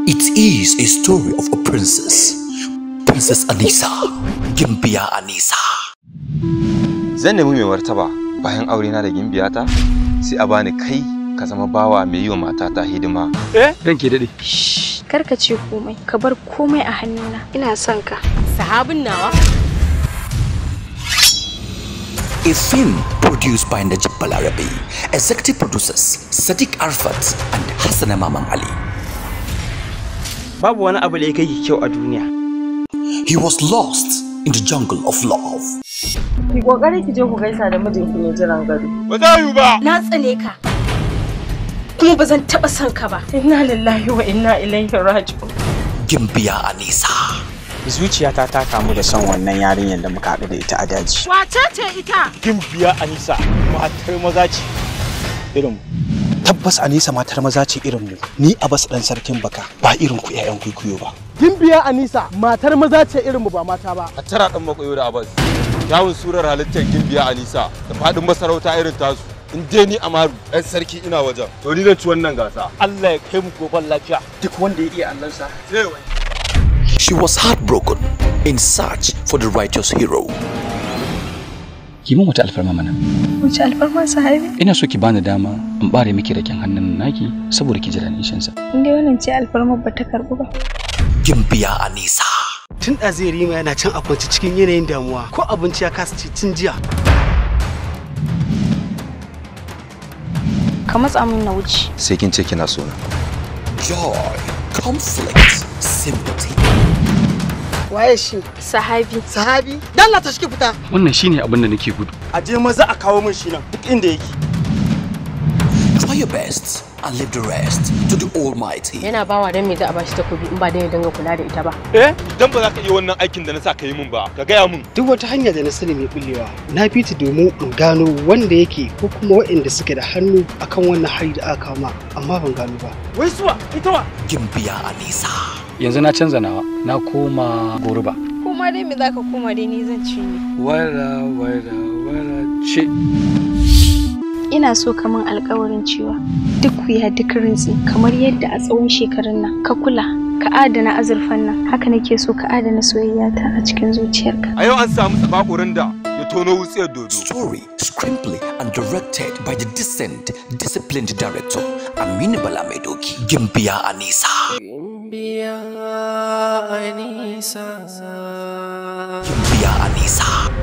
It is a story of a princess, Princess Anisa, Gimbiya Anisa. Zan nemi mai martaba bayan aurena da gimbiyata, sai a bani kai ka zama bawa mai yi wa matata hidima. Eh, ranke dade. Kar ka ce komai, ka bar komai a hannuna. Ina son ka. Sahabin nawa. A film produced by Najib Balarabe, executive producers Sadiq Arfat and Hassana Maman Ali. Babu wani abu da ya kai kyau a duniya. He was lost in the jungle of love. Ki kokari ki je ku gaisa da mijinki mai jiran gado. Ba za yi ba. Na tsane ka. Kuma ba zan taba son ka ba. Inna lillahi wa inna ilaihi raji'un. Gimbiya Anisa. Zuciyata ta kamu da son wannan yarinyar da muka haɗu da ita a daji. Wace ce ita? Gimbiya Anisa matar maza ce irin mu. Tabbas Anisa matar maza ce irin mu. Ni Abbas dan sarkin baka ba irin ku ƴaƴan kuikuyo ba. Gimbiya Anisa matar maza ce irin mu ba mata ba. A tara dan makoyo da Abbas. Kyawun surar halittar Gimbiya Anisa da faɗin masarauta irin tasu. In dai ni Amaru ɗan sarki ina wajen. To ni zan ci wannan gasa. Allah ya kai mu goban lafiya. Duk wanda ya iya Allahnsa zai wani. She was heartbroken in search for the righteous hero. Ki min wata alfarma mana. Wace alfarma, sahabi? Ina so ki bani dama in bare miki raken hannun naki saboda ki ji daɗin shansa. In dai wannan ce alfarmar ba ta karɓu ba. Gimbiya Anisa. Tun ɗazu Yarima yana can a kwance cikin yanayin damuwa, ko abinci ya kasa ci tun jiya. Ka matsa min na wuce. Sai kin ce kina so na. Joy, conflict, sympathy. Waye shi? Sahabi. Sahabi? Dalla ta shi fita. Wannan shine abin da nake gudu. A je maza a kawo min shi nan duk inda yake. Try your best and leave the rest to the Almighty. Yana bawa dan me za a bashi takobi in ba dan ya dinga kula da ita ba. Eh, idan ba za ka iya wannan aikin da na sa ka yi min ba, ka gaya min. Duk wata hanya da na sani mai bullewa, na bi ta domin in gano wanda yake ko kuma waɗanda suke da hannu akan wannan hari da aka kawo ma, amma ban gano ba. Wai suwa, ita wa? Gimbiya Anisa. Yanzu na canza nawa, na koma goruba. Koma dai me zaka koma dai ni zan cinye. Wara wara wara ce. Ina so ka min alƙawarin cewa duk wuya duk rintsi, kamar yadda a tsawon shekarun nan ka kula ka adana azurfan nan, haka nake so ka adana soyayyata a cikin zuciyarka. A yau an samu tsabakurin da ya tono wutsiyar dodo. Story, screenplay and directed by the decent, disciplined director Aminu Bala Maidoki. Gimbiya Anisa. Gimbiya Anisa. Gimbiya Anisa.